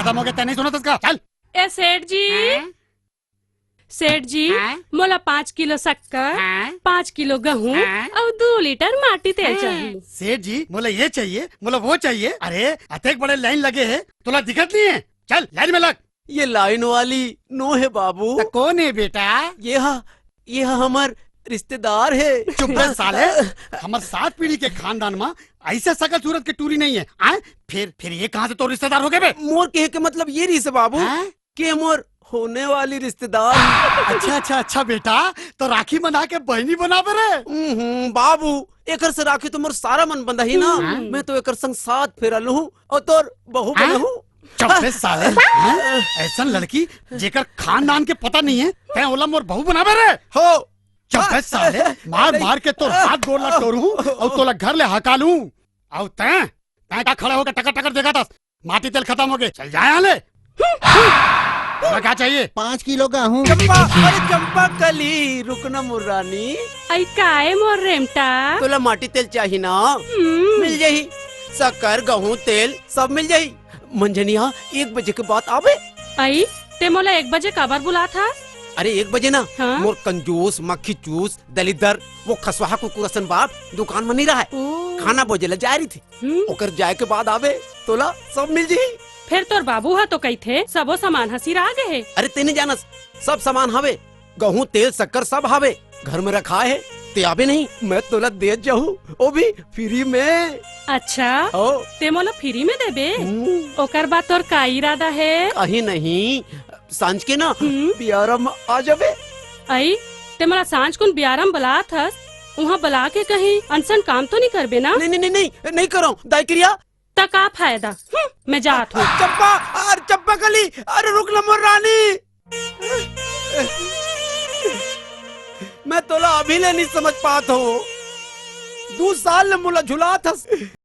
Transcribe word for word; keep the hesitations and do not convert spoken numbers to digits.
खत्म हो गया, तैं नहीं सुना था इसका? चल। ए सेठ जी, हैं? सेठ जी, हैं? मोला पाँच किलो शक्कर, हैं? पाँच किलो गहूं हैं? अउ दू लीटर माटी तेल हैं? चाहिए। सेठ जी, मोला ये चाहिए, मोला वो चाहिए। अरे, अतेक बड़े लाइन लगे हे, तोला दिखत नहीं है? चल, लाइन में लग। ये लाइन वाली नो हे बाबू। त कौन हे बेटा? ये हा, ये हा हमर रिश्तेदार हे। चुप बे साले, हमर सात पीढ़ी के खानदान मा ऐसे सकल सूरत के टूरी नहीं है। आय? फिर, फिर ये कहाँ से तोर रिश्तेदार हो गए बे? मोर कहे के मतलब ये रहिस हे बाबू, हैं? कि मोर होने वाली रिश्तेदार। अच्छा, अच्छा, अच्छा बेटा, त राखी बना के बहिनी बनाबे रे? हम्म, बाबू, एकर से राखी तो मोर सारा मन बंधाही ना। हम्म। मैं तो एकर संग सात फेरा लूहूं अउ तोर बहू हाँ? बनाहूं। चुप बे साले, हैं? ऐसन लड़की जेकर खानदान के पता नहीं है, तैं ओला मोर बहू बनाबे रे? हो। चुप बे साले, मार मार के तोर हाथ गोड़ ला टोरहूं अउ तोला घर ले हका लूं। अउ तैं, तैं का खड़े होके टकर टकर देखत हस? माटी तेल खत्म हो गए, चल जा यहाँ ले। तोला का चाहिए? पाँच किलो गहूं। चंपा, अरे चंपा कली, रुक ना मोर रानी। अई काए मोर रेमटा? तोला माटी तेल चाही ना? हम्म। मिल जाही। शक्कर, गहूं, तेल सब मिल जाही। मंझनिया एक बजे के बाद आबे। अई, तैं मोला एक बजे काबर बुलात हस? अरे एक बजे ना, हाँ? मोर कंजूस, मक्खी चूस, दलिद्दर, वो खसवाहा कुकुर असन बाप दुकान में नहीं रहा है। ओ। खाना बोजे ला जाए रही थी। हम्म। ओकर जाए के बाद आबे, तोला सब मिल जही। फेर तोर बाबू ह तो कहिथे, सबो सामान ह सिरा गे हे। अरे, तैं नइ जानस, सब सामान हवे, गहूं, तेल, शक्कर सब हवे, घर में रखाए हे। तैं आबे नहीं, मैं तोला देत जाहूं, वो भी फ्री में। अच्छा, हो। तैं मोला फ्री में देबे? हम्म। ओकर बाद तोर का इरादा हे? कहीं नहीं, सांझ के ना, हम्म। बियारा में आ जाबे। अई, तैं मोला सांझ कुन बियारा में बलात हस, उहां बला के कहीं अनसन काम तो नहीं करबे ना? नहीं, नहीं, नहीं, नहीं, नहीं करों, दाई किरिया। त का फायदा? हम्म, मैं जात हूँ। चंपा, अरे चंपा कली, अरे रुक ना मोर रानी। मैं तोला अभी ले नहीं समझ पात हूँ। दू साल ले मोला झुलात हस।